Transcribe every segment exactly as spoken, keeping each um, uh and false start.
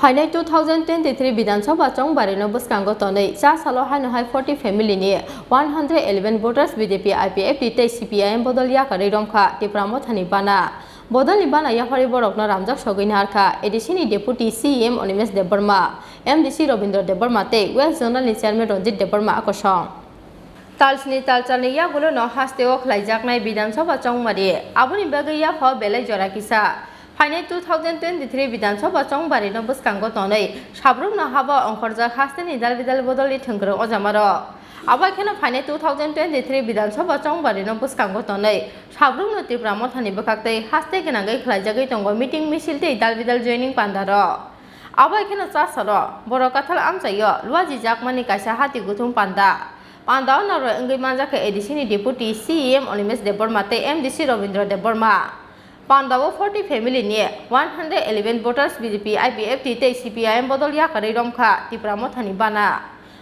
Phainai two thousand twenty-three Bidhan Sabha chongbari no bwskango tonwi cha salo haino hai forty family ni one hundred eleven voters B J P, I P F T tei C P I M bodol yakarwi romkha Tipra Motha ni bana. Bodol ni bana yapharwi borok no ramjak sogwi naharkha A D C ni Deputy C E M Animesh Debbarma, M D C Robindra Debbarma tei West Zonal ni Chairman Ranjit Debbarma a kosong. Talsni talchalni yagulo no hasteo khlaijaknai Bidhan Sabha chongmari, aboni bagwi yaphao belai jora kisa. Phainai two thousand twenty-three Bidhan Sabha chongbari no bwskango tonwi sabrumno haba ongkhorjak hasteni dal bidal bodolni thwngkwrwng ojamarok. Abo kheno phainai two thousand twenty-three Bidhan Sabha chongbari no bwskango tonwi sabrumno Tipra Mothani bwkhaktwi haste gwnangwi khlaijagwi tongo meeting misil tei dal bidal joining pandarok. Abo kheno cha salo borok kathal amchaio luajijakmani kaisa hati guthum panda. Pandao noroi wngwi manjakha A D C ni Deputy C E M Animesh Debbarma tei M D C Robindra Debbarma. Pandao forty family ni one hundred eleven voters B J P, I P F T tei C P I M bodol yakarwi romkha Tipra Mothani bana.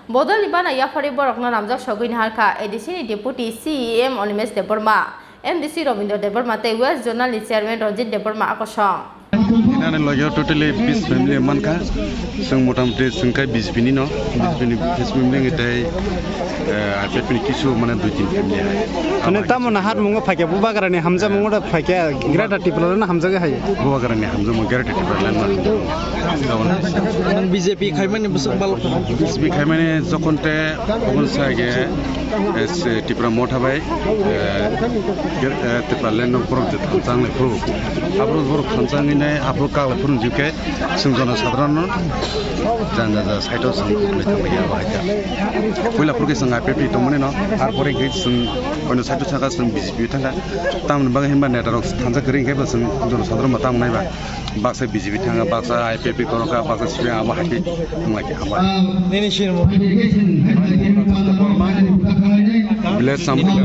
Bodolni bana yapharwi borokno ramjak sogwi naharkha A D C ni Deputy C E M Animesh Debbarma, M D C Robindra Debbarma tei West Zonal ni Chairman Ranjit Debbarma a kosong. Nini ani logi o totally bis family mankha. Chwng motamoti chwng khe B J P ni no, B J P ni bis family wngwi tei, eh, I P F ni kisu mane dui tin family hai. Mane tamo na hat mungo phaikya, Bubagrani hamjamungo da phaikya, Greater Tipraland no hamjagwi hai. Bubagrani hamjamungo Greater Tipraland no hamjamungo. Nang B J P khaimani bwswk balok. B J P khaimani jokhon te oboni sa ge, eh, se Tipra Motha bai, eh, ger-, eh, Tipraland no borok je thansa wnglai phuru. Aphuru borok thansa wngwi nai, aphuru kagwi phuru jikhe, chwng jono sadharano jang jang jang side o chwng khuklai thanglaikha, bahai kha. Puila phuru khe chwng I P F T tongmani no, arpore khe chwng oino side o thangkha, chwng B J P thangkha. Tamoni bagwi hinba neta rok thansa kwrwi hinkhe bo chwng jono sadharano tamo nai ba. Baksa B J P thanga, baksa I P F T korokha, baksa C P I M abo hai khe wnglaikha, hambai. Nini sinimo. Village Samthai.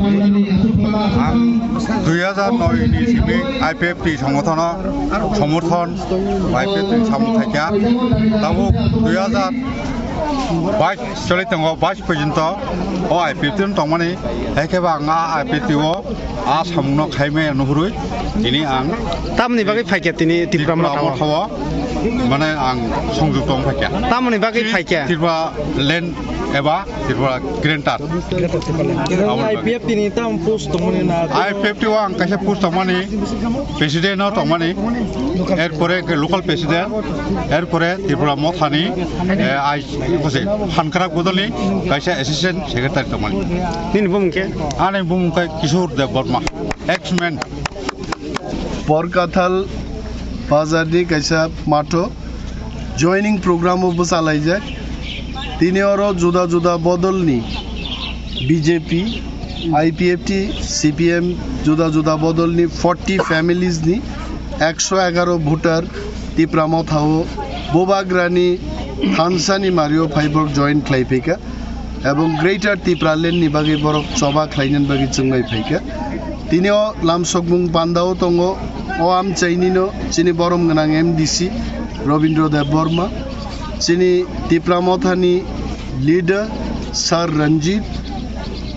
Ang dui hajar noi ni simi I P F T songothono somorthon, I P F T samung thaikha. Tabuk dui hajar bais choli tongo, bais porjonto o I P F T no tongmani, hai khe bo ang a I P F T o a samungno khaimaya nuhurwi tini ang Tamni bagwi phaikha tini Tipra Tipra Motha o? Motha o, mane ang songjukto wng phaikha. Tamoni bagwi phaikha? Tipraland eba Tripura Greater. Greater Tipraland. Aboni bagwi. I P F T ni tam post tongmani na? I P F T o ang kaisa post tongmani, president o tongmani, erpore ke local president, erpore Tipra Mothani, eh, ai, iko se, Phankrak bodolni kaisa assistant secretary tongmani. Nini bumung khe? Ani bumung khe Kishore Debbarma, ex-man. Porkathal bazarni kaisa matho joining program o bwchalaijak. Tini oro juda juda bodolni B J P, I P F T, C P M, juda juda bodolni forty families ni ekso egaro voter Tipra Motha o Bubagrani thansani mario phaiborok join khlai phaikha. Ebong Greater Tipraland ni bagwi borok choba khlainani bagwi chwngbai phaikha. Tini o lamsokmung pandao tongo, o amchaini no chini borom gwnang M D C Robindra Debbarma, chini Tipra Mothani leader Sir Ranjit,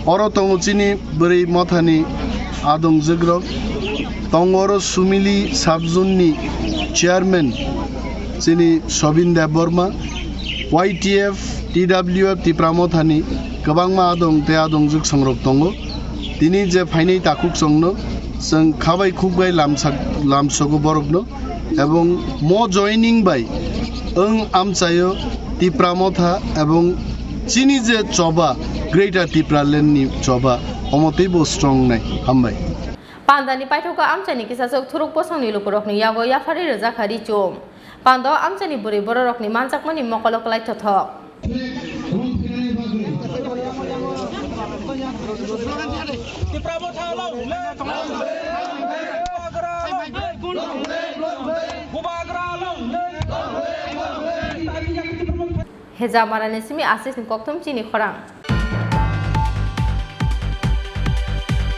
oro tongo chini bwrwi mothani adongjwkrok, tongo oro Sumili sub-zone ni chairman chini Sobin Debbarma, Y T F, T W F Tipra Mothani kwbangma adong tei adongjwk songrok tongo. Tini je phainai takhuk chwngno chwng khabai khukbai lamsak-, lamsogo borokno. Ebong mo joining bai wng amchaio Tipra Motha ebong chini je choba, Greater Tipraland ni choba, omo teibo strong nai. Hambai. Pandani paithago amchaini kisachwk thuruk bosongni lukurokni yago yapharwi rwjakha ri chum. Pandao amchaini bwrwi bororokni manjakmani mokolo kwlai thothok. Heja Marani simi asisni kokthum chini khorang.